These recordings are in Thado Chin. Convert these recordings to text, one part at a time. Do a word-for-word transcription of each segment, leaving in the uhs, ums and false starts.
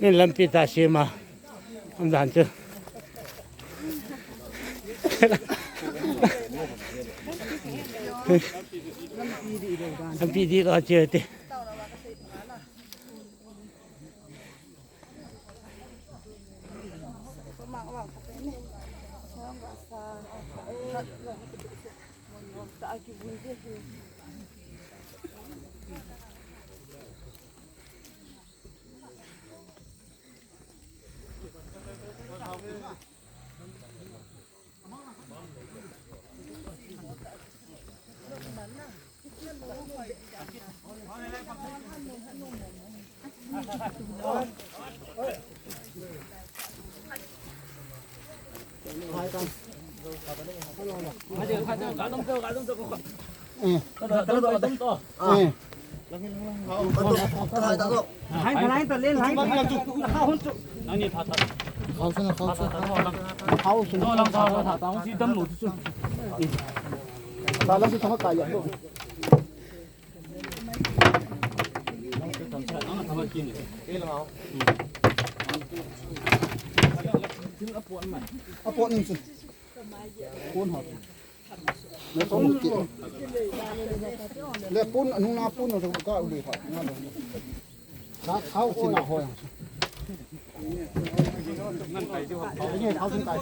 Min lampi ta sima. Amdan chu. Lampi di lo che te. Le pun, nung na pun, ka uli ha. Na thau si na ho yang. Ni thau sin tai.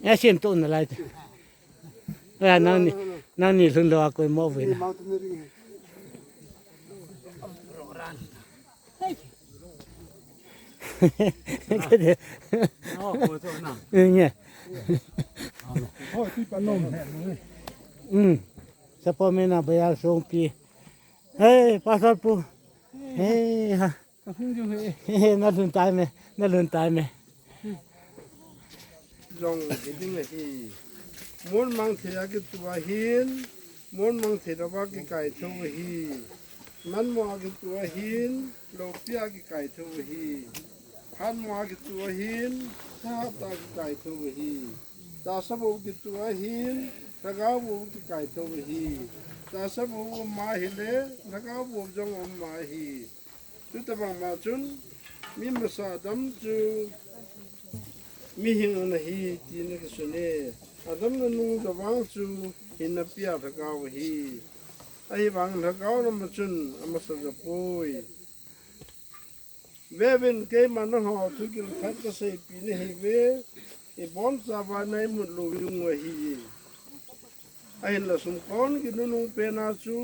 Ya, sim tu na lai. Ya, nang ni, nang ni lhun lo a koi mo ve na. Nge. Um. Sapo me na bayal song pi. Hey, Pastor Pu. Hey, ha. Ka hung jo he. He, na lhun tai me, na lhun tai me. Jong hi ding ahi. Mon mang thei a kitu ahin, mon mang thei lou a kikai tho ahi. Man mo a kitu ahin, loupi a kikai tho ahi. Phat mo a kitu ahin, thahat a kikai tho ahi. Tahsa bou kitu ahin, lhagao bou kikai tho ahi. Tahsa bou um ma hile, lhagao bou jong um ma ahi. Chutabang ma chun, mi masa Adam chu mihing ana hi, tina kisun e. Adam nanung tabang chu, hinna pia lhagao ahi. Ahivang lhagao lama chun, amasa ja poi. Vevin keima nangho thugil khat kaseipi nahi ve, ibonchauva na imut lou ding u ahi. Ahinla sumkon kinunung pena chu,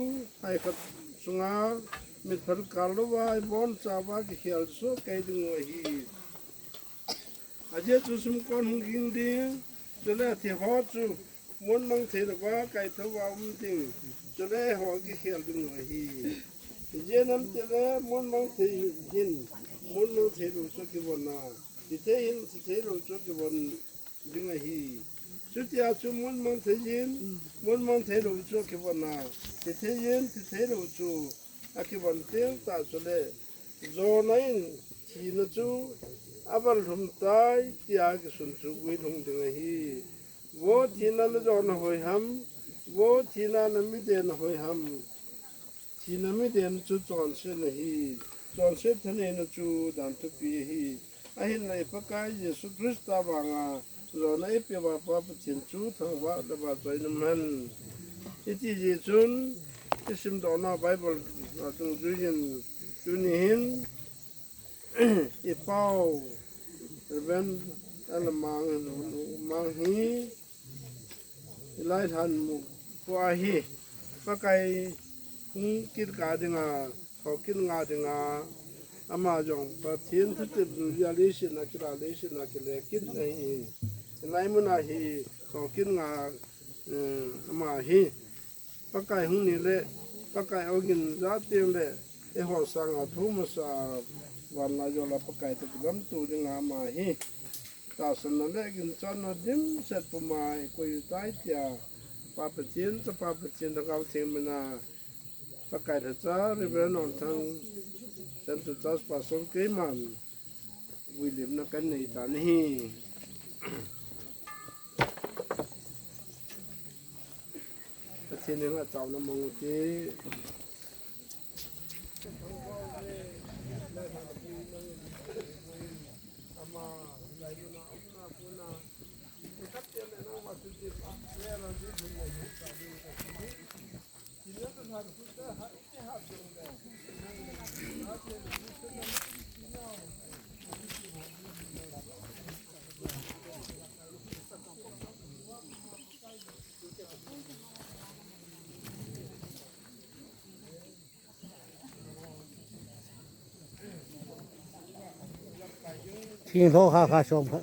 hei khat sunga mitphat kal louva ibonchauva kikhel soh kei ding u ahi. Ajeh chu sumkon hung ging ding, chule athi ho chu, mon mang thei louva kaithouva um ding, chule ho kikhel ding u ahi. Ijeh inem itile, mon mang thei hin, mon mang thei lou chu kivon a, thi thei hin, thi thei lou chu kivon ding ahi. Chutia chu mon mang thei hin, mon mang thei lou chu kivon a, thi thei hin, thi thei lou chu akivon teng tah chule, Jonah in thina chu aval lhum tai, tia kisun chu guilhung ding ahi. Vo thina, na jona hoi ham, vo thina, na mi dena hoi ham. Thina mi den chu chonsetna ahi, chonset thaneina chu dan thupi ahi. Ahinla i Pakai Jesu Christa vanga jona eipeuva Pa Pathen chu thangvah le vahchoi na um hen. Hiti jeh chun, i simdohna Bible a dungjuiyin tuni hin, i pau Reverend L. Mang, Mang hi, i lai lhan mu ko ahi, Pakai hung kit kah dinga, Thokin nga dinga, ama jong Pathen thutep dungjuia leiset a kila, leiset a kile kit ahi. Hilai muna hi thokin nga, eh, ama hi Pakai hung ni le, Pakai ogin ja teng le, eiho sanga thu masa, van lai jola Pakai toh kilamto dinga ama hi tahsanna le ginchatna dimset puma eikoi u tai tia, Pa Pathen, Chapa Pathen, Lhagao Theng mina, Pakai lhacha Reverend Onthang, Central Church Pastor keiman vuilimna kanei tan ahi. Pathen henga chaona mang ute. Thing lho kha kha som kha.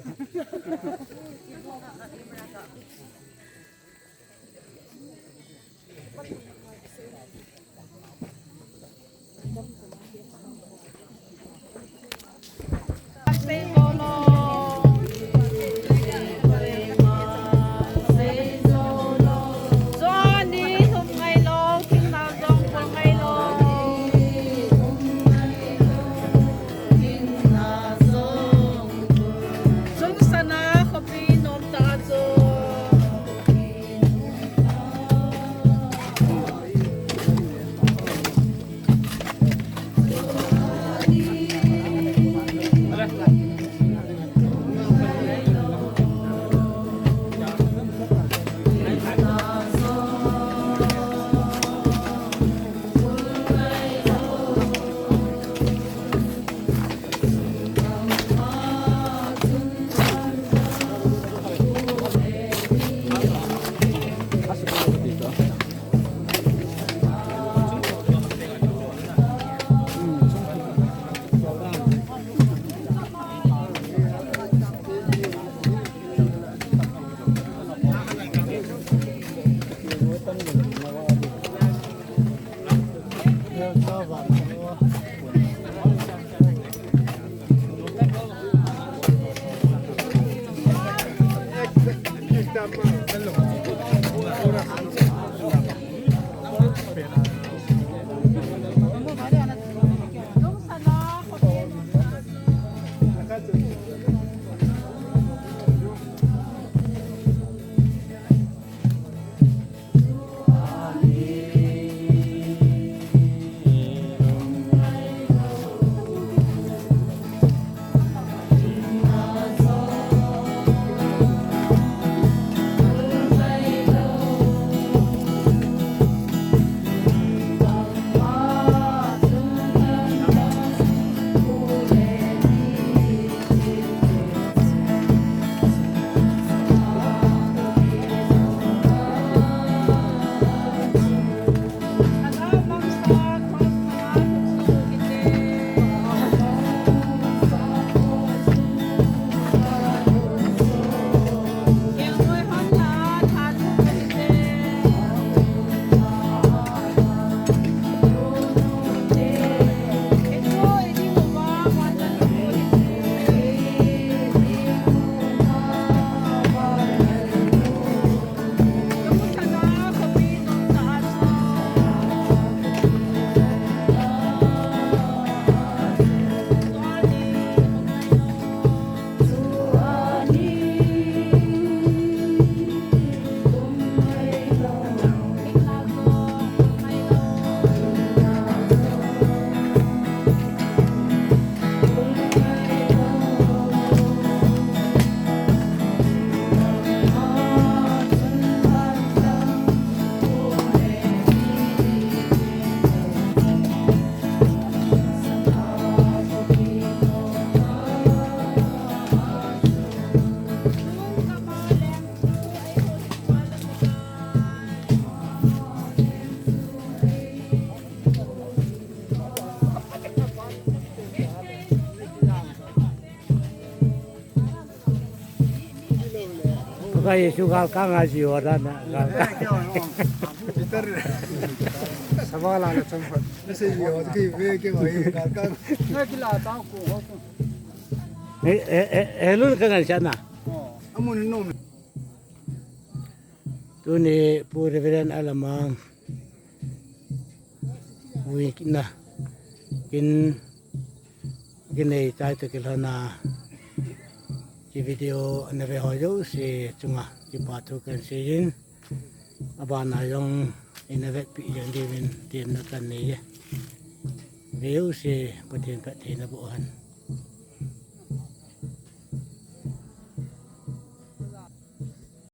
Ka Jesu galkang a ji ho dan na, galkang. Peter. Savala na chang phat. Na se ji ho ki ve ke ho hi galkang. Eh, eh, eh, eh, lun ka ngan siya na. Amun nom. Tuni Pu Reverend Alamang uina kin kinei chai toh kilhona ki video ana ve ho jouse chunga kipa thu kan seiyin, abana jong ina vetpi jeng diuvin temna kan nei e. Ve jouse Pathen phattheina boh hen.